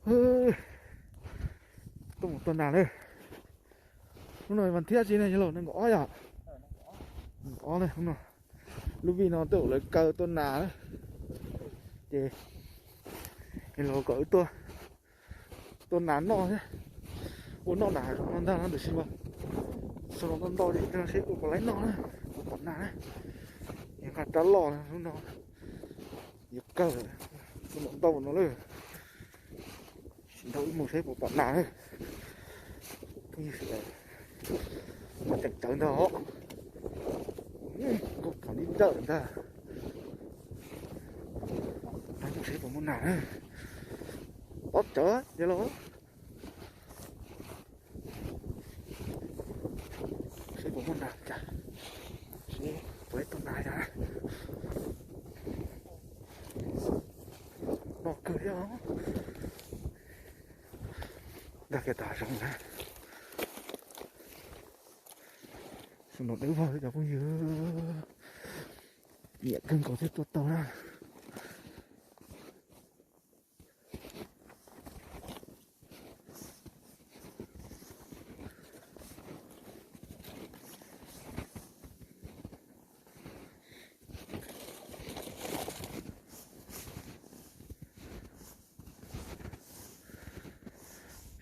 Tuaj mus tua nas lawm. Hnub no vas thiab tsi ne yog los nees nkaum ob yom? Nees nkaum ob na hnub no. Lub vij no tuaj lawv kaw tua nas na. Ces los kom wb tuaj tua nas noj thiab. Ua noj nas no ntag no tab sis mas xav los ntau ntau ces seb puas pom laib noj na, puas pom nas na. Yuav nqa rab loj na hnub no. Yuav kawg, tua ntau ntau no lawm. Tsis ntau wb mus seb puas pom nas na. Phooj ywg sawv daws, mas teem tawv ntag os. Nkauj khav dib dawm ntag. Mus seb puas muaj nas na. Pob tsawv yog los. Seb puas muaj nas cas, seb puas ib tug nas cas. No kawg thiab os. Ntag kiag tau hav zoov na. Snow dawb vog li cov phooj ywg. Nyiam kawg nkaus thiaj tua tau na.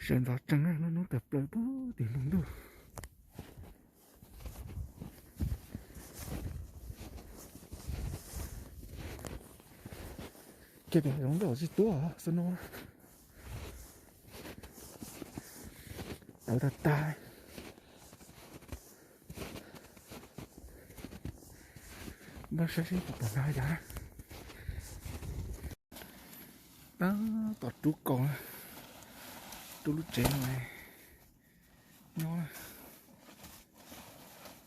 Sawv ntxov tsees na, lub hnub tawm plaws puag tim npoo ntuj. Kiag pem zoov zoj tsis tuaj xwb no. Tawv tag tag. Npaj saib seb puas pom nas cas. Tab tom rub kaus, rub lub tsev no nyob.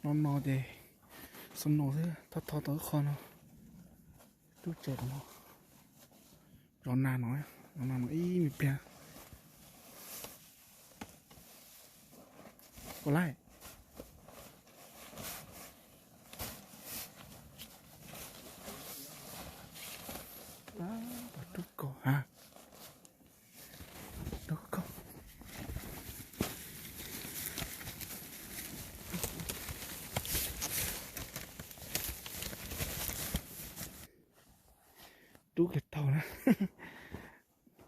No no ces xo no xwb thov thov tau ib qho no. Rub tsev no, zov nas no, zov nas no ib me pliag. Ua laij. Rub kaus ha. Rub kaus. Rub kiag tau na.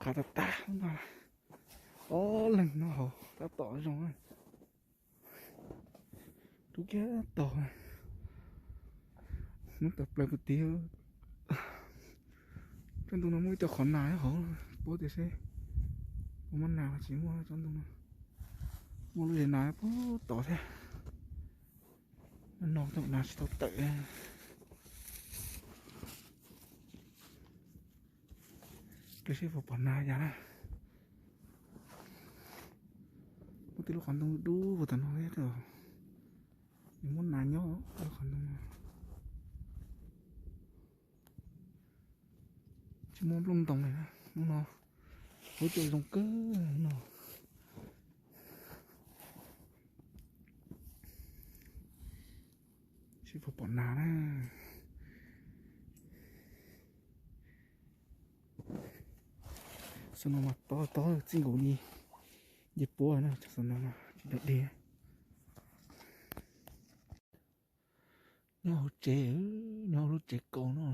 Qhav tag tag no. Ob leeg no hauv tab tom zoo. Rub kiag tau. Hnub tawm plaws puag tim. Tsob ntoo no muaj ib co qhov nas hauv, paub tias seb puas muaj nas los tsis muaj tsob ntoo no. Muaj lub zes nas puag tod thiab. No tau nas tsis tau tawm. Cia seb puas pom nas yam na. Muaj tej lub qhov ntoo dub puag tom no thiab, nws muab nas nyob lub qhov ntoo no. Tsis muaj nplooj ntoos li na, hnub no huab cua zoo kawg no. Seb puas pom nas na. Xov no mas tob tob txij nkaus li ncej puab na, cov xov no mas tsis dog dig. Nyob hauv tsev, nyob hauv lub tsev kaus no.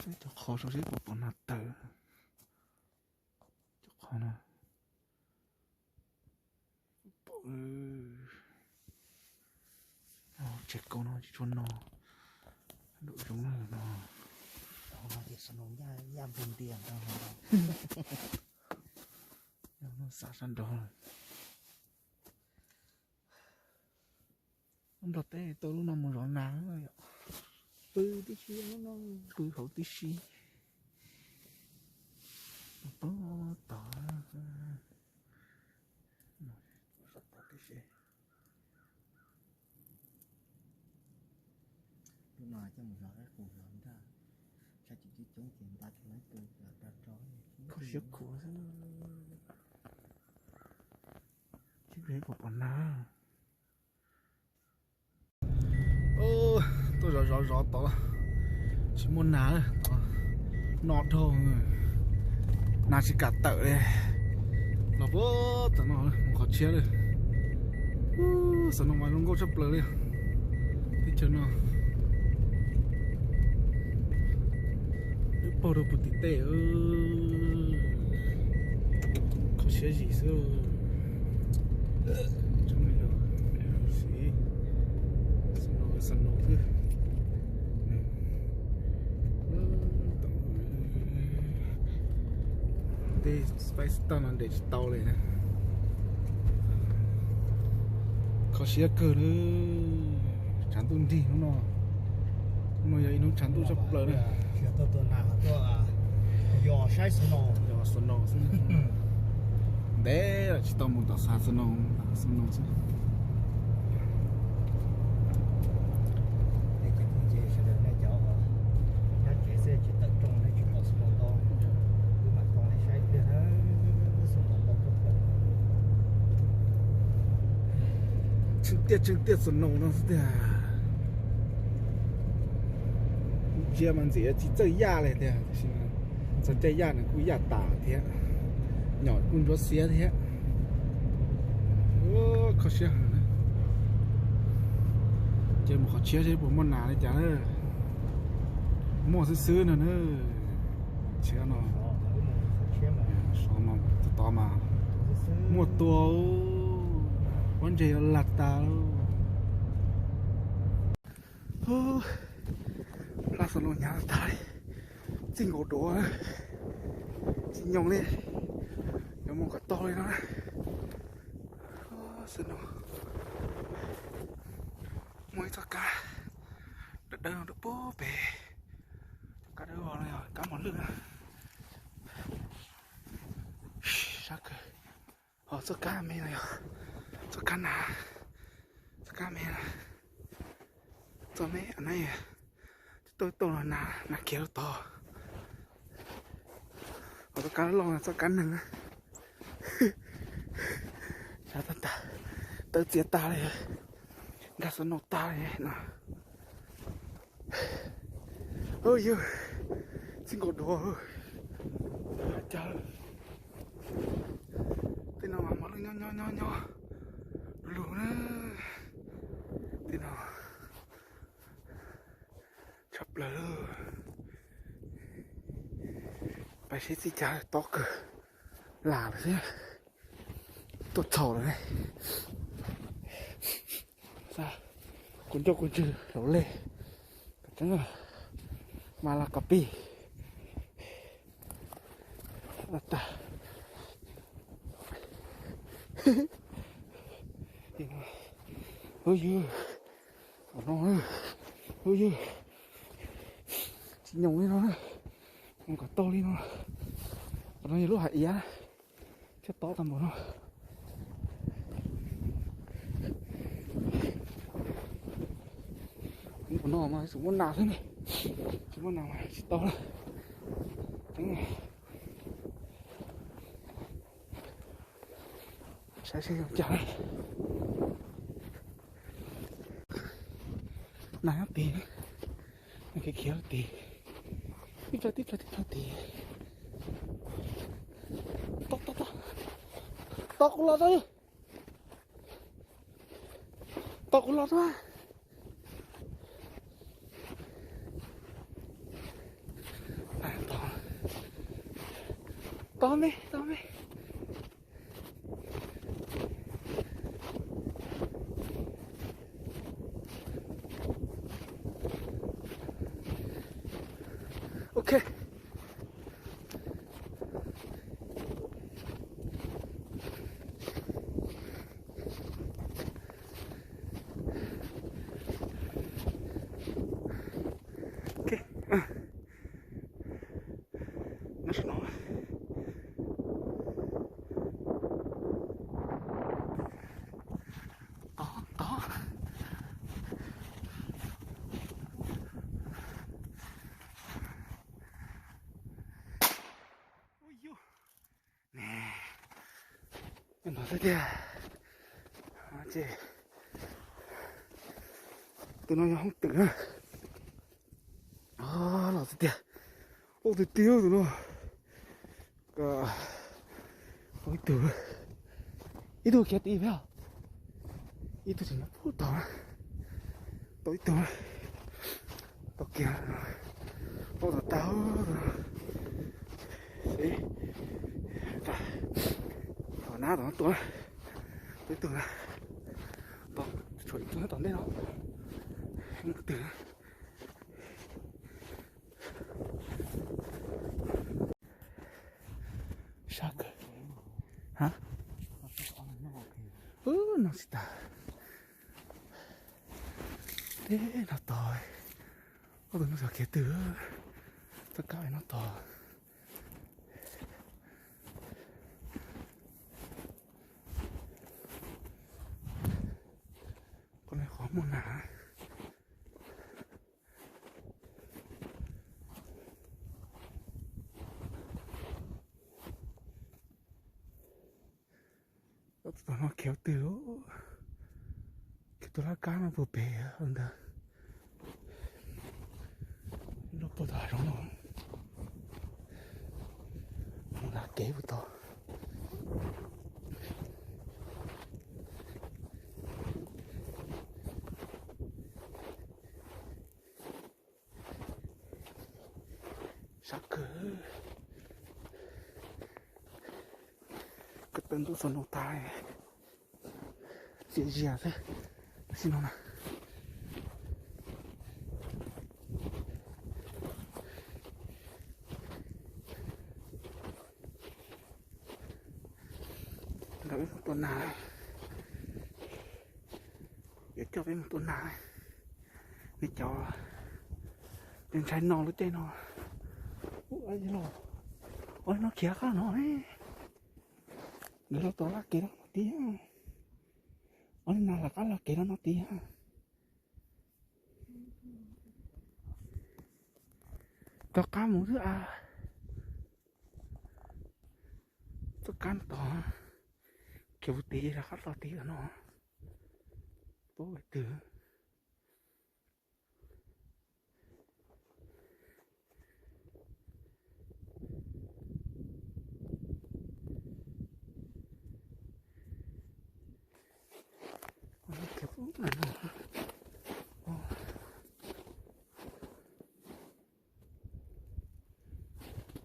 Saib cov qhov saud seb puas pom nas tawm. Cov qhov no. Tsev kaus no tsis tshua no. Nraum zoov no. Hauv no ces xov no yaj npog ntias ntag. Xav sab nraud. Nplog teb tau lub no mus zov nas yom. Pw tib si, pw hauv tib si. Pw tod. Lub no coj mus zov qaib qus zov ntag, tshaj tsis coob coob ces npaj cov lawv pw zov rau rau. Kho siab khuav xwb. Seb puas pom nas. Tuaj zov zov zov tod tsis muaj nas, no dhau. Nas tsis kam tawm li. Los puag tom no mus qhov tshiab lawm. Xov noos mas zoo nkauj tshaj plaws li. Teb chaws no lub paug rau puag tim tej. Kho siab zim xwb. Xov noos xwb. Tej space tag no nres tsis tau li. Kho siab kawg li. Tshav ntuj nrig hnub no. Hnub no yog ib hnub tshav ntuj tshaj plaws na. Yog xov noos xwb. Ntev lawm tsis tau mus tom xa xov noos, xa xov noos xwb. Tsheej tiaj tsheej tiaj xov noos no xwb tiag. Ntsia mas ntxim tsis txawj yaj li tiag, tiam sis mas txog caij yaj nws kuj yaj tas thiab, nyom kuj ntsuab xiab thiab. Kho siab heev. Ces mus qhov tshiab seb puas muaj nas li cas na. Muaj xwb xwb no na. Tshiab no tod mas muaj tua, pob ntseg yuav lag tas. Plab xov noos hnyav tag li, txij nkaus duav, tsis nyoos li, yuav mus kom tau li no. Xov noos, muaj ib txoj kab dawb dawb rau puag pem, kab dawb no yog kab mos lwj na. Sab kawg. Ho txoj kab me no yog txoj kab nas, txoj kab me, txoj me na, tauj tauj no nas khiav rau tod. Ho txoj kab loj no txoj kab neeg. Sab tag tag, tawb txiav tag li, nkag xov noos tag li no. Ywg, txij nkaus duav, cas tej no mas mos lwj nyob nyob nyob nyob lug na. Tej no tshaj plaws li. Pais seb txij cas tob kawg, lam lawm xwb, tuaj txhaum lawm ne. Kuv ncauj kuv ntswg laus lej, tseeb mas las kos pij. Tag. Ub ywg, no, ub ywg, tsis nyoos li no, mus kom tau li no. Qhov no yog lub hav iav thiab tob tag npaum no. Ub, qhov no mas tsuas muaj nas xwb ne, tsis muaj nas mas tsis tau lawm. Saib seb zoo cas. Nas nyob tid, nas khiav khiav tid, tib plhaw tib plhaw tib plhaw tid. Tos kuv los tau, tos kuv los tau. Tos me, tos me. Ok. Ok. Nyob saum no. Tod, tod. Ub yus, ne, no xwb tiag. Ces tus no yog hoob twm na. Los xwb tiag. Ub, tus tij tus no. Tau ib tug, ib tug khiav tim peb, ib tug tseem nyob puag tod. Tau ib tug, tau kiag, tau tag tag. Nab tom no tua, tau ib tug na, tau tshuav ib tug tom ntej no, ib tug. Sab kawg. Ub, no tsis tas. Teb no tod, ob tug no xyov khiav twg, txoj kab no tod. Qhov no qhov muaj nas. Ob tug no khiav twg, khiav tus laj kab no puag pem ntawd. Lub puag tom hav zoov no, mus lam kev puag tod. Sab kawg. Ko taw ntub xov noo tas, ziam zias xwb. Tam sim no na, nkawd wb mus tua nas, yuav coj peb mus tua nas. Nej cov, nej ntshai no lub caij no. Ua li no khiav qab no, nkawd los tau laj kev no tiag. Ua li no lawv qab los kev no no tiag. Rov qab mus xwb a. Txoj kab tod, khiav puag tid rov qab los tid no. Paub hais twg.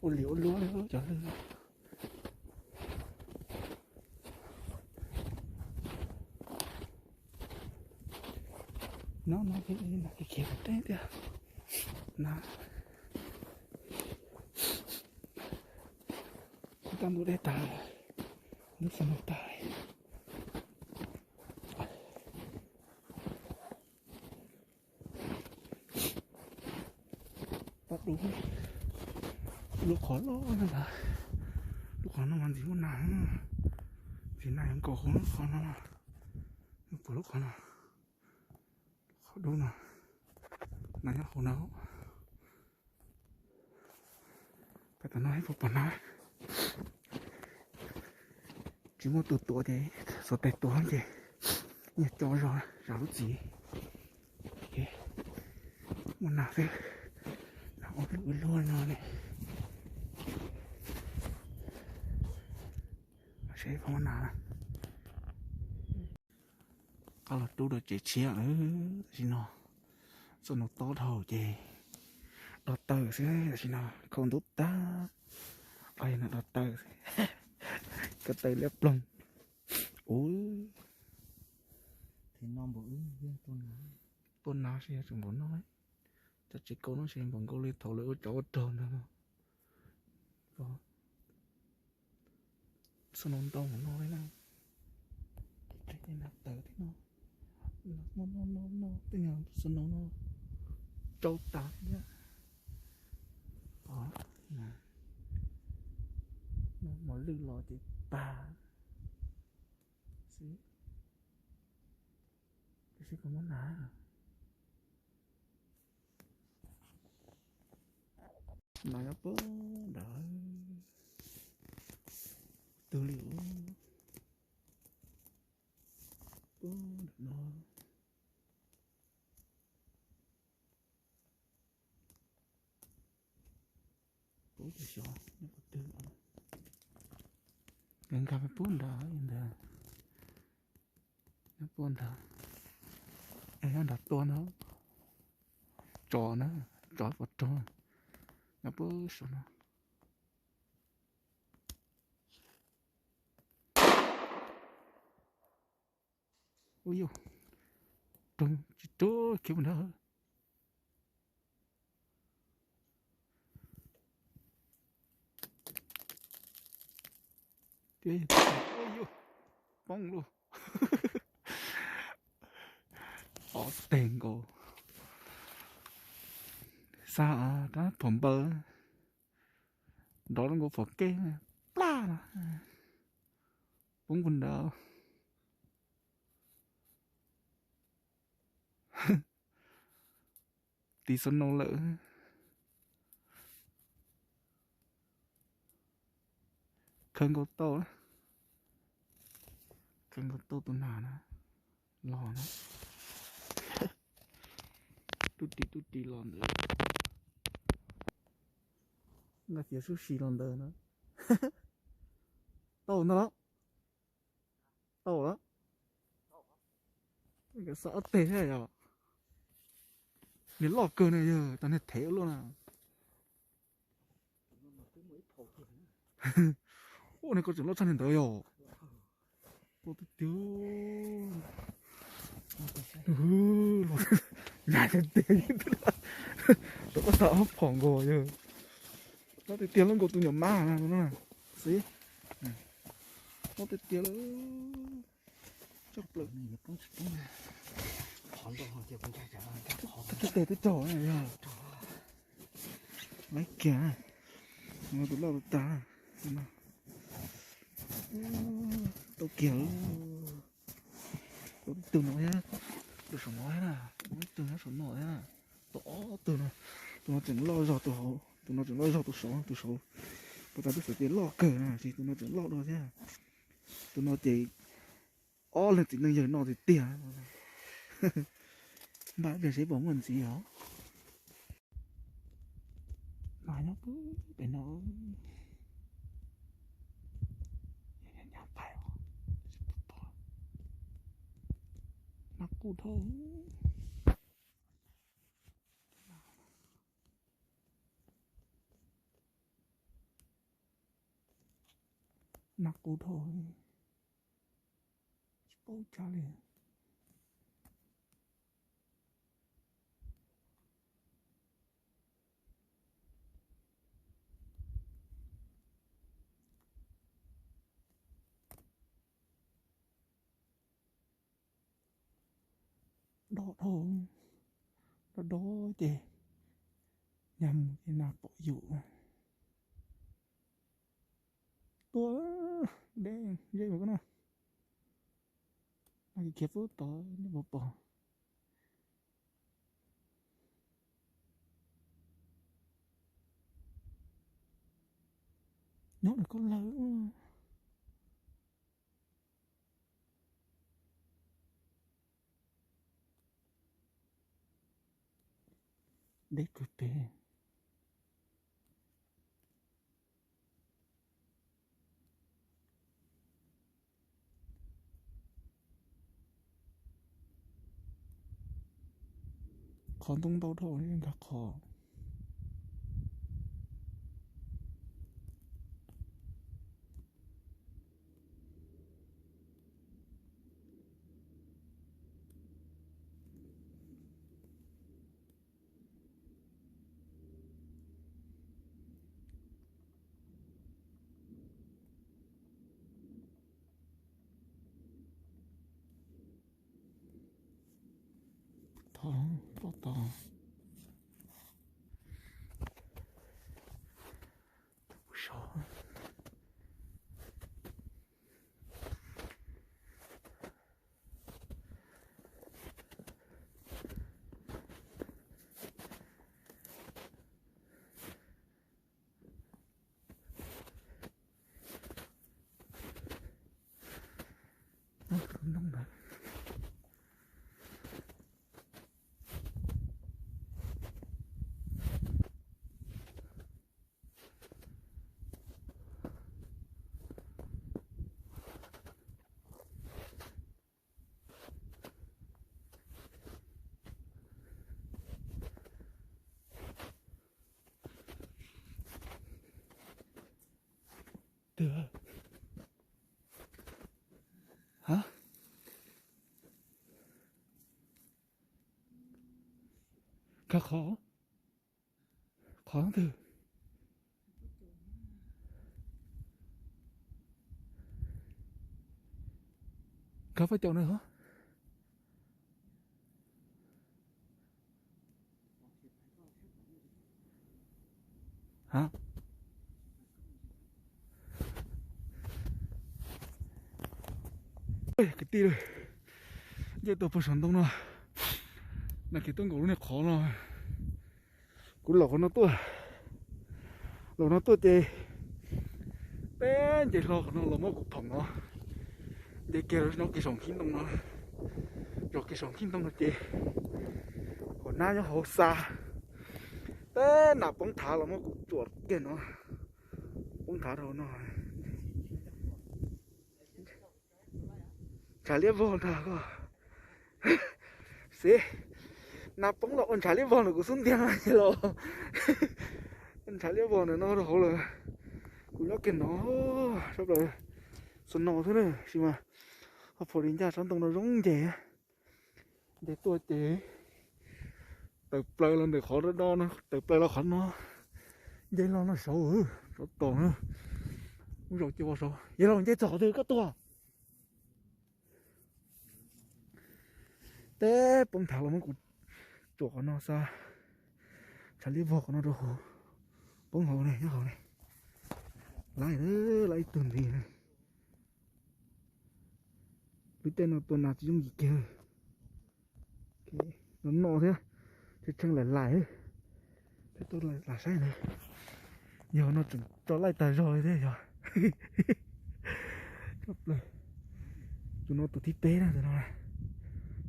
Ua li ua luaj cov lwj. No no, khiav khiav kom deb tiag na. Kuv tab ntuj deb tag, ntub xov noo tag. Pab dub, lub qhov loj no ntag. Lub qhov no mas ntxim muaj nas, ntxim nas yuav nkaum hauv lub qhov no, puag lub qhov no, qhov dub no, nas nyob hauv no. Peb tom no ib puas pom na, tsis muaj tus tuav ces xuas tes tuav ces nyias co zog zam lub txim. Muaj nas xwb, nas ua luj ua luaj no ne. Seb puas muaj nas. Qab los rub rau tsev tshiab lawm tam sim no. Txoj noo tob dhau ces do taw xwb tam sim no, khau ntub tag. Qhov no do taw xwb, ko taw liab ploog. Ub, tuaj nas seb yuav tsum npaum no. Cov tsev kaub no ces npaum nkaus li thaum lawv ua tsov ua rog ntag no. Xov noo ntau no li na. Tej nas taws thiab no. No no no no, tej niag xov noo no tsau tas thiab. Mos lwj los ces tag xwb. Tab sis kuv muab nas. Nas nyob puag nram twg li, puag nram no. Puag tim xyov nyob qhov twg os. Nkag pub nrad ntawd, pub nrad, nyob nrad tua no, tso na, tso pov rog, nyob pub saum no. Ua yog rog tsis rog khiav mus nrad. Ua yog poob lauj. Ob teg nkaus, xa rab phom npaws, nrov zoo nkaus phom kej plaj no, poob puag nrad. Tiv xov no lawm. Khawb nkaus tau, khawb nkaus tau tus nas na, los na. Tub ris tub ris los ntawd, nqa fiav sub si los ntawd na. Tau ntag los, tau lawm. Xa ob teg thiab yog, niag loj kawg na yog, tau niag thev ua luaj na. Ua, niag koj tseem loj tshaj niag ntawd yog. Loj tiag tiag. Nyab tiag tiag. Tau koj xa ob phom nkaus yog. Loj tiag tiag, loj nkaus tus nyuam mab no xwb. Loj tiag tiag lawm. Tshaj plaws. Tib teg twb raug yog. Laiv kiag, tus loj tus tas. Tau kiag, tau ib tug no thiab, tus saum no thiab na, ib tug nyob saum no thiab na. Tau ob tug no, tus no tseem loj zog tus hauv, tus no tseem loj zog tus saud, tus saud. Puas tas twb xav tias loj kawg na, tab sis tus no tseem loj dua thiab. Tus no ces ob leeg txiv neej yawg noj tiag tiag. Npaj ib pliag seb puas muaj ntxiv os. Mas nyob pem no, nyab pais os, mas qus dhau. Nas qus dhau, tsis paub ua cas li. Dob dhau, dob dob ces nyag mus ces nas pom yus. Tua deb zeb mas koj no, nas khiav pub tod nej puas pom? Nyob ntawm koj lawm. Deb kawg pem. Qhov ntoo ntau dhau nkag qhov. Tod, tod, tod. Tus puas sov. Tus noog ntawd. Twg? Ha? Khav qhov? Qhov twg? Khav paj caum na hov. Ha? Kwv tij, nce tuaj puag saum ntoo no, nag kiag tuaj nkaus lub niag qhov no. Kuv los qhov no tuaj, los no tuaj ces peb nce hlo qhov no los muab kuv phoom no, nce kiag no kev saum nkhib ntoo no, zos kev saum nkhib ntoo no ces hauv nab nyob hauv xa, peb nas poob thav los muab kuv tsuam kiag no, poob thav rau no. Ntshav liab vog ntag koj. Xib, nas poob los ua ntshav liab vog ntawm kuv xub ntiag los. Ntshav liab vog ntawm no rau hauv lawm. Kuv nyob kiag no, sab plaws, snow xwb na, tab sis mas ho pom li ncaj tsob ntoo no zoo nce. Nce tuaj ces tawm plaws los ntawm qhov do do no, tawm plaws los qhov no, nce los no saud, saud tos na. Ub, zaum cia vos saud, yog los nce txog qhov twg koj tuaj. Teb poob thav los muab kuv tsuam qhov no xwb. Ntshav liab vog qhov no rau hauv, poob hauv ne, nyob hauv ne. Lawv, lawv ib tug ntiv. Lub caij no tua nas tsis yooj yim kiag. No no thiab, tshee tshee laim laim, peb tuaj lam saib ntag. Yog no tseem tso laij tag zog li thiab yog. Tsob plaws, tus no tus thib peb na, tus no,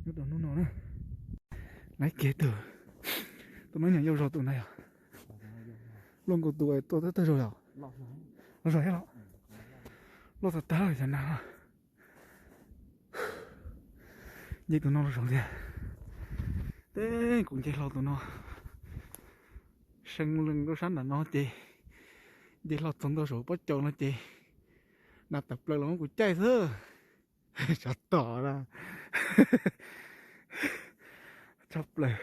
nyob rau hnub no na. Laiv kiag tus, tus no nyuam yau zog tus ntawd yog. Loj nkaus tus tuaj tag zog yog. Loj zog thiab los? Loj tag tag xyov nag. Nce tus no los saud tiag. Teb kuv nce hlo tus no, see leej lub sab nram no ces nce hlo txog ntua saum pob caus no ces nas tawm plaws los muab kuv caij xwb. Tsav tom na. Tshaj plaws,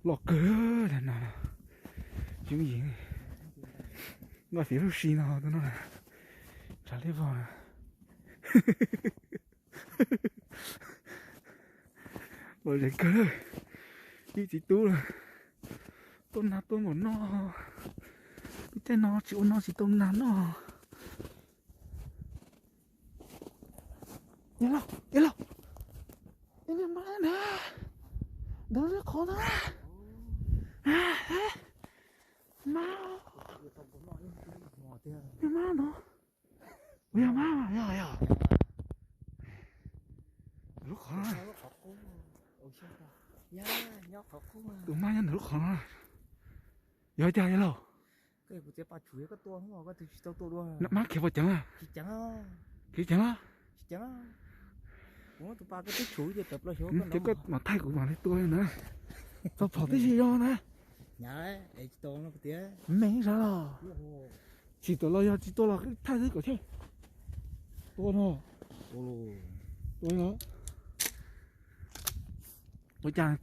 loj kawg li no. Yooj yim, noj fiv lub si no tus no, ntshav liab vog na. Lom zem kawg, ib txiv tub lawm, tuaj nag tuaj npaum no, lub caij no tsis ua no tsis tau nag noj. Yog lauj, yog lauj, ib niag mab na, ntawd lub qhov ntawd, mab, niag mab no, yog mab, yog, yog, lub qhov no, tus mab nyob ntawm lub qhov no, yog cas yog lauj? Mab khiav puas ceev a? Khiav ceev a? Ces koj mam thaij kuv mam li tua na. Txog phom tib si yog na. Me sav los. Tsis tuaj los yog tsis tuaj los thaij xwb kom thiaj. Tua no. Tua no. Ua cas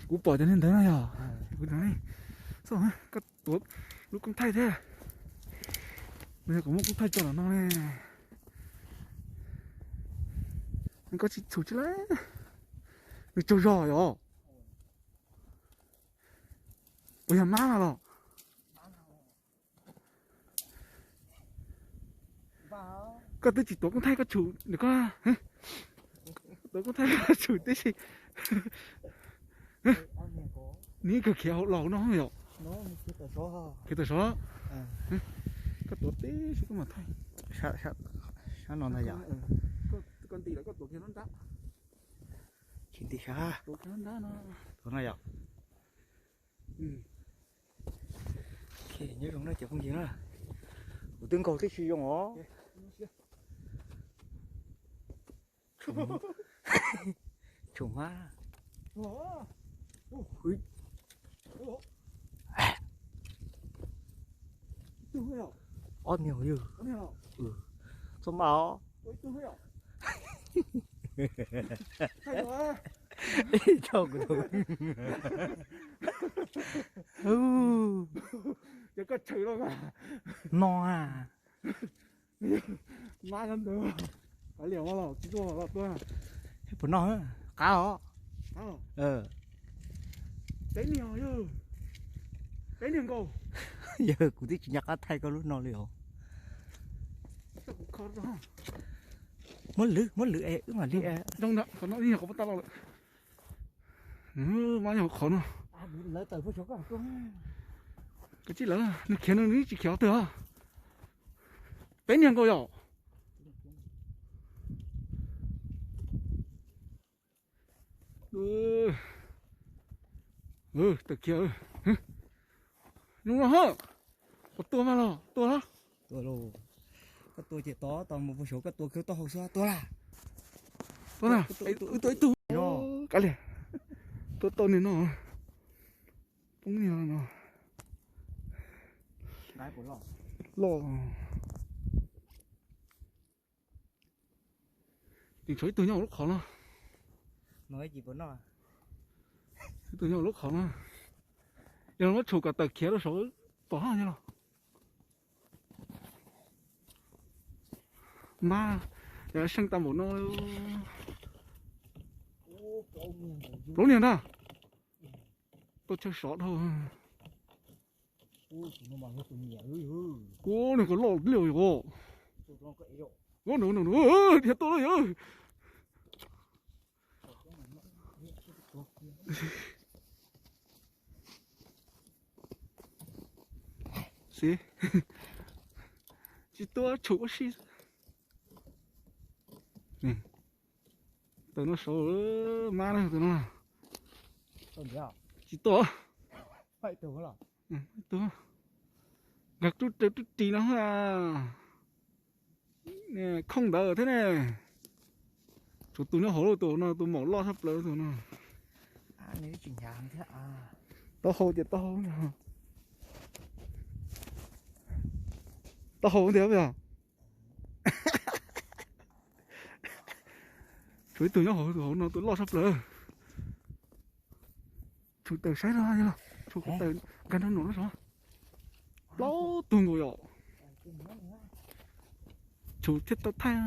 kuv pom cov niag ntawd no yog kuv, koj tuav lub koob thaij thiab. Kuv muab koob thaij tso los no ne. Koj tsis txhum tsis la, nws tsaug zog yom. Puas yog mab los? Koj twb tsis tuav koob thaij koj tshum nws koj, tuav koob thaij koj tshum tib si. Nws kawg khiav hauv los no yom. Khiav tawm sov. Koj tuav tib si koj mam thaij. Sab no ntag yom. Koj nti los koj tuav kiag nruab nrab. Tsis nti sab. Tuav kiag nruab nrab no. Tuav no yom. Nyob zoo na cov phooj ywg na. Kuv twb nkaug tib si zoo os. Tshum mab. Ob niag yog. Txhob mas os. Ib tug kuv tus. Cov koj tshawm los no a. Mab ntawd, liam los tsis tuaj los tuaj. Puas noj qab os? Peb niag, peb niag nkaus. Yog kuv twb tsis nco qab thaij koj lub no li os. Muab lwm, muab lwm es wb mam li. Qhov no ib nyuag qhov puas tag los lawm. Mab nyob qhov no. Kav tsij lawv, nws khiav nws tsis khiav twg os. Peb niag nkaus yom. Tawm kiag. Zoo no hab. Puas tua mas los tua lawm. Koj tua ces tod tau mus puag saud, koj tua kiag taub hau xwb, tua lawm. Tua na, wb tua ib tug. Kav liam, tua tau niag no. Poob niag no. Loj. Tseem tshuav ib tug nyob hauv lub qhov no. Ib tug nyob hauv lub qhov no. Yog muab tshum kom tawm khiav rau saud pom haj los. Mab, seej tag npaum no. Plaub niag ntag. Tuaj chaw sov dhau. Ua niag ko loj liaj yom. Ua no no no, dhia tuaj lawm yom. Xib, tsis tuaj tshum ua si. Tawm no saud, mab na tus no. Tsis tuaj. Nkag rub ris rub ris no. Khooj ntawd thiab ne. Tshuav tus nyob hauv lub tus no, tus maum loj tshaj plaws tus no. Taub hau ces taub hau. Taub hau tias yog. Tshuav ib tug nyob hauv, tus hauv no tus loj tshaj plaws. Tsum tawm saib los, tsum tawm nkag nrog num no sav. Plaub tug nkaus yom. Tsum thiaj tau thaij.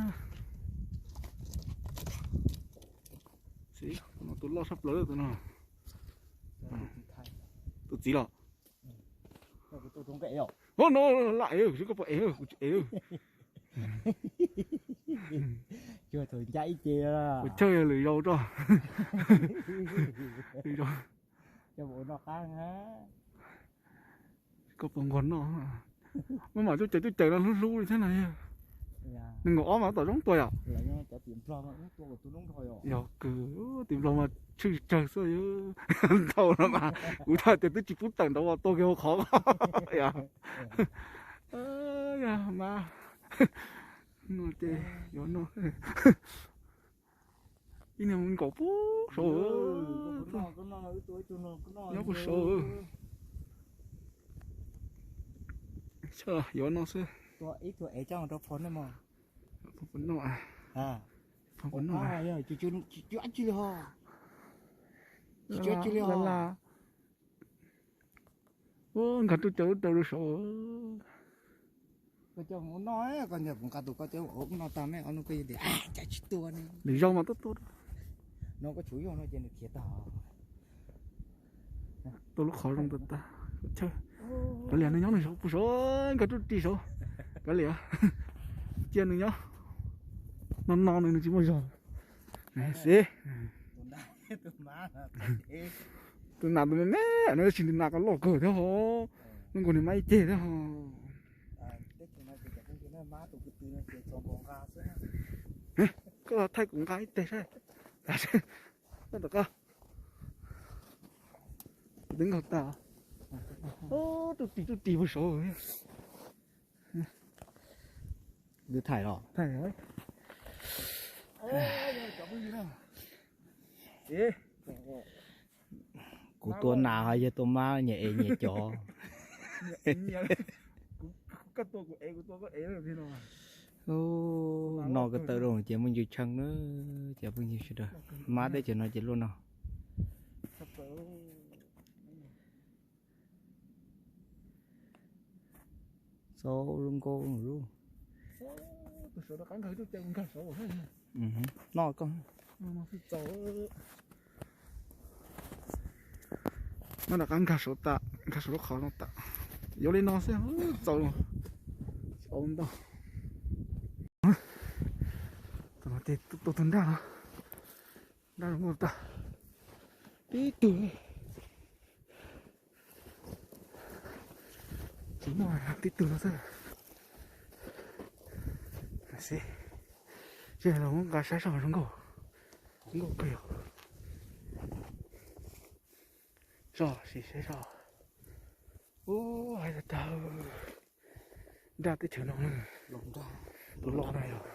Tus loj tshaj plaws tus no. Tus txiv los. Ub no, lam ev, koj puas ev, kuv tsis ev. Kuv chaw yog lwm zaus tso. Koj puas nquag noj? Muab mam tuaj caws tuaj caws no hlub hlub li thiab no. Nees nkaum ob mas tom zoo tua yom. Yog kws tim Nplog mas tshwj tsawg xwb. Ntau no mas kuv thiaj tias twb tsis pub tawm ntawd tua kiag hauv qhov. Yog mas no ces yuav no. Ib niag mus nkaum puag saud. Nyob puag saud. Yuav no xwb. Nkag rub caws rub caws rau saud. Lwm zaus mas tuaj tua. Tua lub qhov zoo tag tag. Kav liam, nws nyob nws saud puag saud, nkag rub ris saud. Kav liam, cia nws nyob. No no nws nws tsis muaj zog. Xib, tus nas tus me me no, tsis nws nas ko loj kawg thiab ho. Nws nkaus nws mab ib ceg thiab ho. Koj thaij kuv nqa ib teg saib. Tom koj, twb nkaug tas. Rub ris rub ris puag saud. Twb thaij los. Kuv tua nas ho yog tua mab nyias ev nyias cov. Koj tua kuv ev, kuv tua koj ev li no. Ub, no ko taw rau ces muaj ncw tshee na, cov phooj ywg sawv daws. Mab teb chaws no ces luaj no. Xauv zoo nkauj. Noj koj. No rov qab nkag saud tas, nkag saud lub qhov no tas. Yuav li no xwb, txaus, txaus ntau. Tus no ces tua tus nraj no, nraj zoo nkauj tas. Tib tug, tsis muaj tib tug no xwb. Seb los muab nqa saib seb zoo nkauj, zoo nkauj kawg yog. Zoj sim saib zoj. Ub, hais tag tag, nraj teb chaws no, tus loj na yog.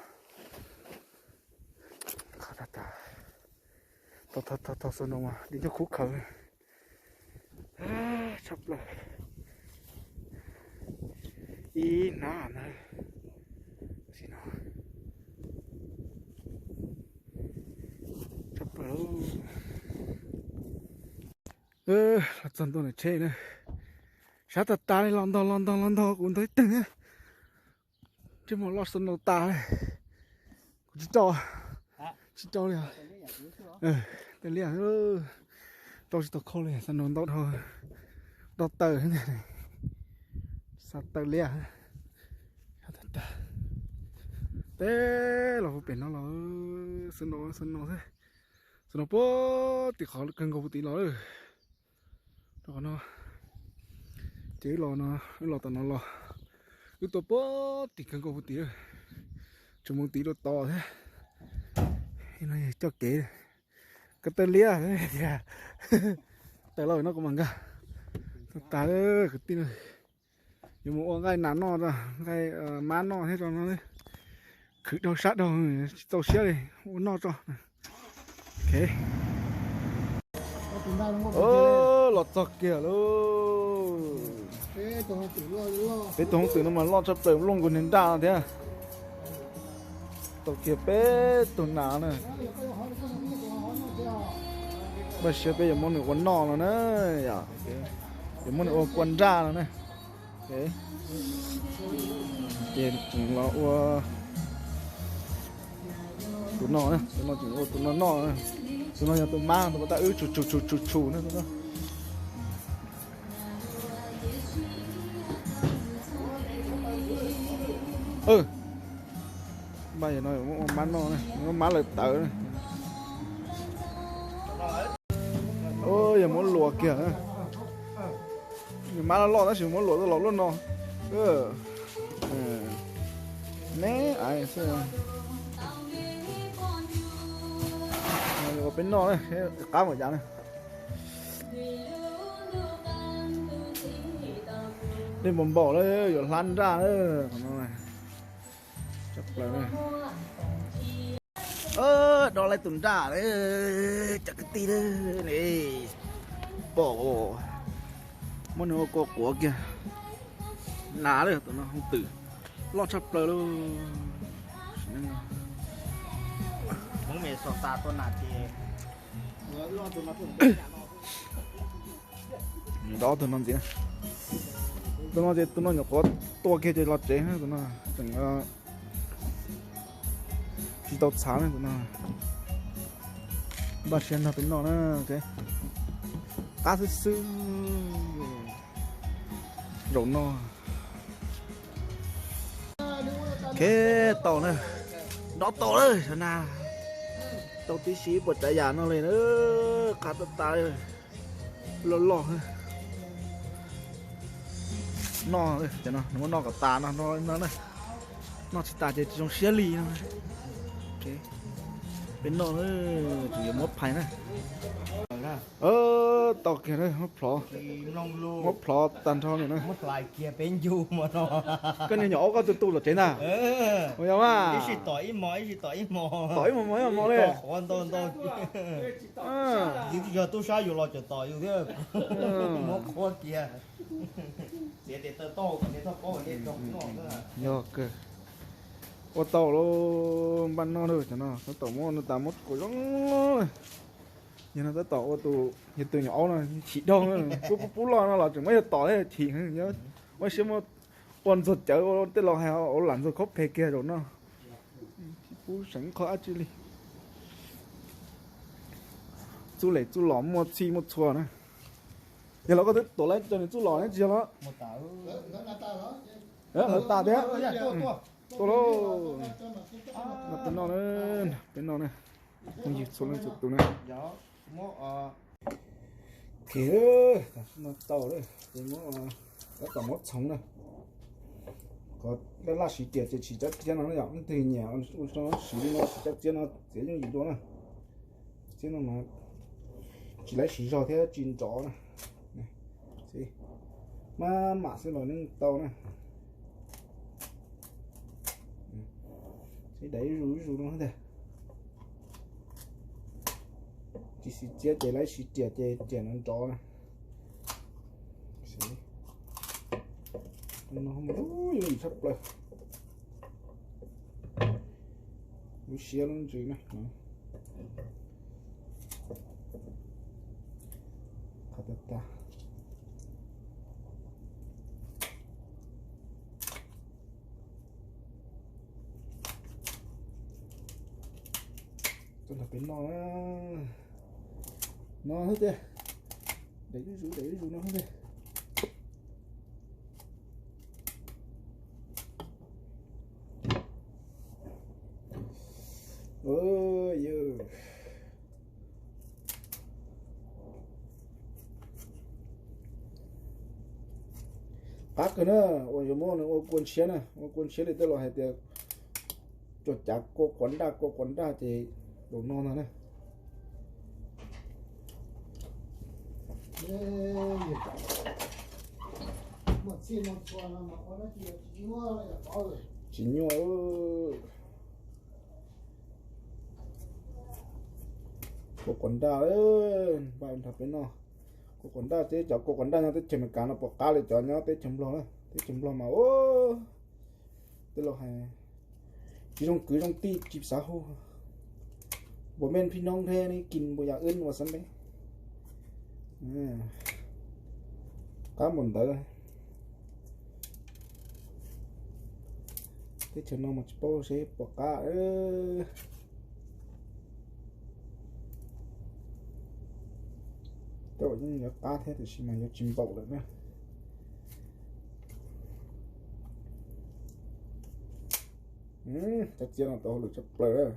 Qhov tag tag, tau tau tau xu no mas di nyob khub khawv. Tshaj plaws. Ib hnab ntawd. Tshaj plaws. Los txog ntua ntawm tsheb na, sab tag tas li, los ntog los ntog los ntog kuv ntog ib teg na. Tsis muaj loj snow tas li. Kuv tsis tso, tsis tso li. Tawm liaj, rau tsis tau khau li, snow ntau dhau, do tawm xwb ntag. Xa tawm liaj. Teb los pem no los snow, snow xwb. Snow puag tim qhov kawg nkaus puag tim los lawm. Rau qhov no ces wb los no, wb los tom no los, wb tuaj puag tim kawg nkaus puag tim, tseem mus tim rau tod thiab. No coj kev, ko taw liab tias tawm los no kuv mam nkag. Tag tag kwv tij, yuav mus ua nqaij nas noj, nqaij mab noj thiab rau no. Khwv dhau sab dhau, tsis txaus siab li, ua noj tso. Los txog kiag lauj. Peb tus hoob twm no mas loj tshaj plaws, looj nkaus niag nraj no thiab. Tau kiag peb tug nas na. Npaj siab peb yuav muab nws ua noj no na, yuav muab nws ua kua nraj no na. Ces tseem los ua tus no, tus no tseem ua tus no noj. Tus no yog tus mab, tus mab tab wb tshum tshum tshum tshum tshum na tus no. Npaj yog no muab ua mab noj, muab mab lawm tawv. Yog muab luas kiag. Nws mab loj loj tab sis muab luas tau los luaj no. Ne, ua peb noj, qab npaum cas na. Dej npaum npaum lawm, yuav hlab nraj lawm. Dob laib tus nraj lawm, cov kwv tij, pom, muab nws ua kua quav kiag. Nas lawm, tus no hoob twm loj tshaj plaws lauj. Dob tus no ntxiv. Tus no ces tus no nyuam qhuav tua kiag ces los tsev, tus no tseem tsis tau txhav na tus no. Npaj siab nrog peb noj na. Qab xwb xwb. Zaum no. Khe tau na. Dob tau lawm, xyov na. Tau tib si puas tsav yam no li na. Qab tas tas li. Loj loj. Noj, cov no nws muab noj kom tas no, no na. Noj tsis tas ces tsis zoo siab li no. Peb noj, tseem yuav muab phais na. Tau kiag, muab plhov, muab plhov tag nrho li na. Koj niag nyuam aub koj tu tu los tsev ntag. Ua yog mas. Tom ib hmos ib hmos li. Yog tub sab yus los tseem tom yus thiab. Muab qhuab kiag. Yog kawg. Ua tau lawm, npaj noj lawm cov no, tab tom muab no tas muab kuam zoo. Yog no tab tom ua tus, yog tus nyuam aub no chim dhau, pub pub pub loj no los tseem muab yog tom thiab chim. Ua siab muab ua ntxuag cawv ua tej laus hais ua lam ntxuag khaub phe kiag zaum no. Tsis pub seev qhov dab tsi li. Txuj lem txuj los muaj txhij muaj txhua na. Yog los koj twb tuam laib rau nws txuj los ne tsis yog los? Hlawv tas thiab. Tuaj lauj. Peb noj na, peb noj na. Phooj ywg txhua leej txhua tus na. Ok, tam sim no tau lawm ces muab, tab tom muab txhoov na. Qhov laj laj siv riam ces siv cov riam no yom, leej twg nyiam ua siv li no siv cov riam no txiav yooj yim dua na. Riam no mas tsis laib siv zog thiab tsis nrov na. Maj mam xwb los yeej tau na. Siv daim ib zus ib zus no ntag. Tsis siv riam ces laib siv riam ces riam no nrov na. Siv no yooj yim tshaj plaws. Lub siab lub ntsws na. Qhov tas tas. Tuaj nrog peb noj na. No xwb tiag. Daim ib zus daim ib zus no xwb tiag. Qab kawg na, uas yuav muab nws ua kua ntshiab na, ua kua ntshiab li tej laus hais tias cua cav kua quav nraj kua quav nraj ces zaum no ntag na. Tsis nyuaj. Kua quav nraj, npaj nrog peb noj. Kua quav nraj, cov kua quav nraj nyob teb chaws Amelikas no puas qab li cov nyob teb chaws Nplog na. Teb chaws Nplog mas ua tej laus hais tsis zoo kwv zoo tij tsis xav hu. Npua mej phij noob rhe ne kis npua yas wb ua xab npeb. Qab npaum ntawd. Teb chaws no mas tsis paub seb puas qab. Tej zaum yeej yuav qab thiab tiam sis mas yuav tsis npaum lawm na. Cov txiab no tau hauj lwm tshaj plaws.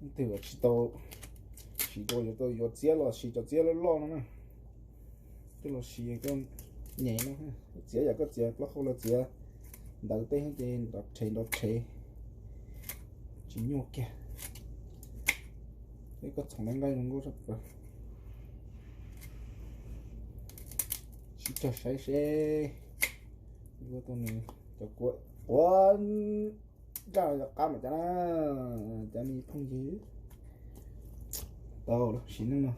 Leej twg tsis tau siv dua yuav tau yuav txiab los siv cov txiab loj loj no na. Coj los siv koj nyem no, txiav yam koj txiav plaub hau los txiav ntawv tej ces nrov rhev nrov rhev, tsis nyuaj kiag. Peb koj txhoov nqaij zoo nkauj tshaj plaws. Sib cog saib seb yuav tau nws cov kua quav nraj cov qab mas cas na, cov me phooj ywg. Tau siv neej no.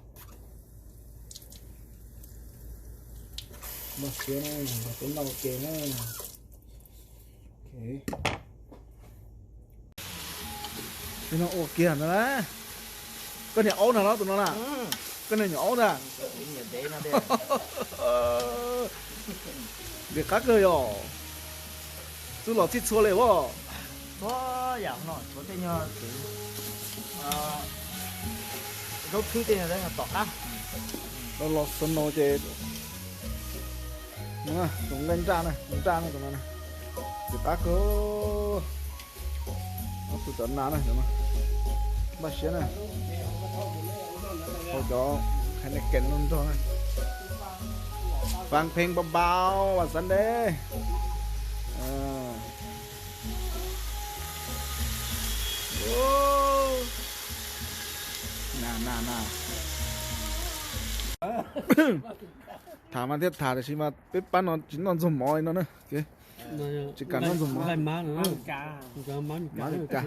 Noj siab na, peb noj ua ke na. Peb noj ua kiag ntag na. Koj niag aub na los tus no na. Koj niag nyuam aub ntag. Nqis qab kawg yom. Txuj lom txhij txhua li as. Zaub thwb tej no tom qab. Los los snow ces tus nqaij nraj na, tus nraj na, tus no na. Nqis qab kawg. Ob tug cov nas na, npaj siab na. Hau cov Heineken no nrog na. Fab pheej npau npau vas xab deb. Na na na. Tham mas thiaj tham tiam sis mas peb pab no tsis noj ntxuag mov li no na. Tsis kam noj ntxuag mov. Mab Meskas.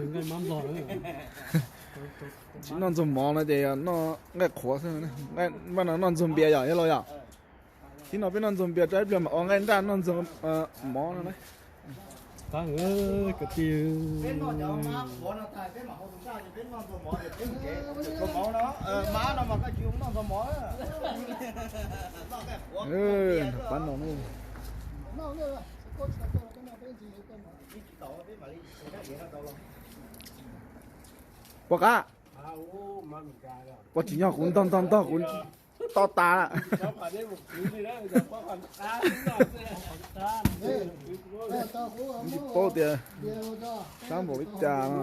Tsis noj ntxuag mov no ces noj nqaij qhuav xwb. Npaj no noj ntxuag npias yom, yog los yom? Tib no peb noj ntxuag npias, tso ib pliag mam ua nqaij nraj noj ntxuag mov no na. Pab no. Pov qab, pov tsis nyob kuv ntog ntog ntog kuv to tas. Tsis paub tias sab npaum li cas no.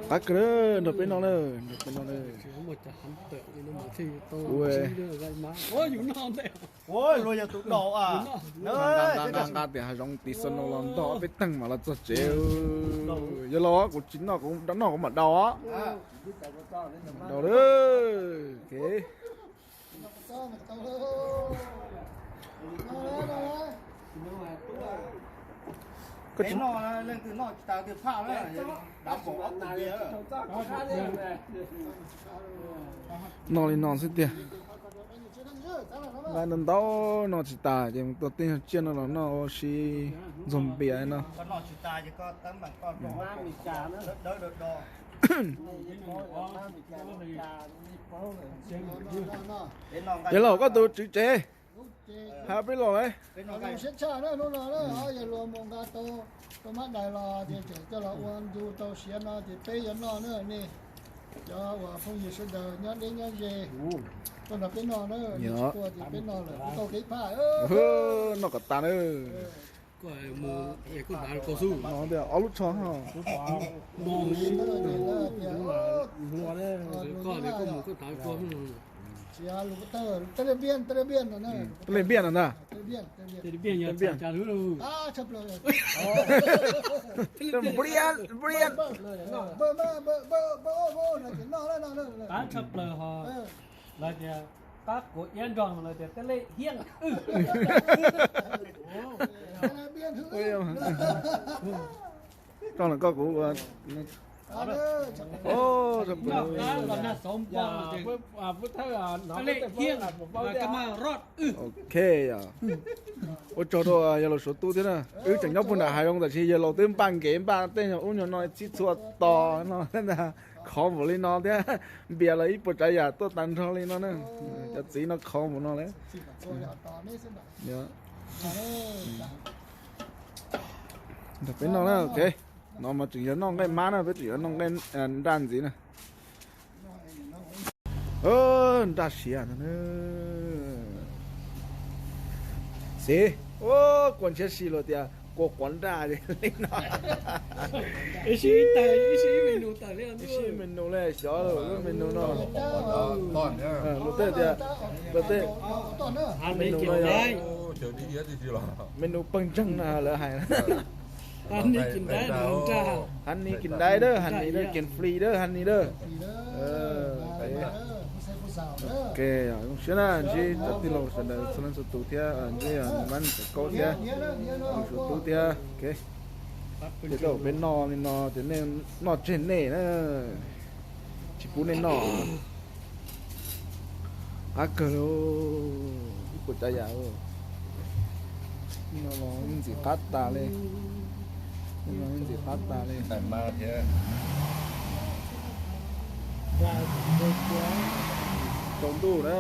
Qab kawg, nrog peb noj na, nrog peb noj na. Nqa nqa tias hav zoov tiv xo no los ntog peb teeg mam los txog tsev. Yog los kuv tsis noj, kuv noj kuv mam dau. Dau lawm. Noj li no xwb tiag. Nqa ntau ntau no tsis tas ces mus tua tej nyuag tsiaj no los noj ua si ntxuag npias no. Yawg laus, koj tus tswv tsev hais peb los. Siab tshaj na, hnub no yawg laus mus nqa tau mab dais los ces tseem coj los ua ntu tau siav no ces peb yuav noj na nej. Cov uas phooj ywg sawv daws nyob deb nyob ze tuaj nrog peb noj na, nej tsis tuaj ces peb noj lawm kuv tau kev phaj. Noj kom tas na. Ob lub tsho. Tej liaj npiaj no ntag. Npiaj, npiaj. Qab tshaj plaws ho lawv tias qab quav iab nrog lawv tias tej lej hiab. Rau los koj kuv. Ok, ua tsaug rau yawg laus Suav Tub thiab na. Wb tseem nyob puag nram hav zoov tam sis yawg laus twb npaj nkev npaj tej nyuag ub nyuag no txhij txhua tos no ntag. Khov npaum li no thiab, npias los ib puas tsav yam tuaj tag nrho li no na. Cov txiv no khov npaum no lawm. Nrog peb noj na, ok. No mas tseem yog noj nqaij mab na, peb tseem yuav noj nqaij nraj ntxiv na. Nraj siav ntag. Xis, kua ntshiab si luag tias kua quav nraj li no. Ib sij ib menu li xyov lub menu no. Luag tej tias, luag tej menu no yog menu pawg ntseeg no lawv hais. Honey kis daiv dawb, honey dawb, kis flis dawb, honey dawb. Ok, zoo siab na, ntsib cov tij laug sawv daws txhua leej txhua tus thiab, ntsib Mab Txawm Kaub thiab, Suav Tub thiab. Ces tau peb noj li no ces nej noj tseg nej na, tsis pub nej noj. Qab kawg li, ib puas tsav yam. No los ntxim qab tas li, no los ntxim qab tas li. Tsaus ntuj na,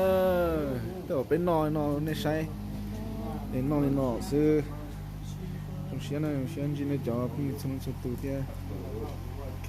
tej zaum peb noj li no nej saib, es noj li no xwb. Zoo siab na, zoo siab ntsib nej cov phooj ywg txhua leej txhua tus thiab. Ok.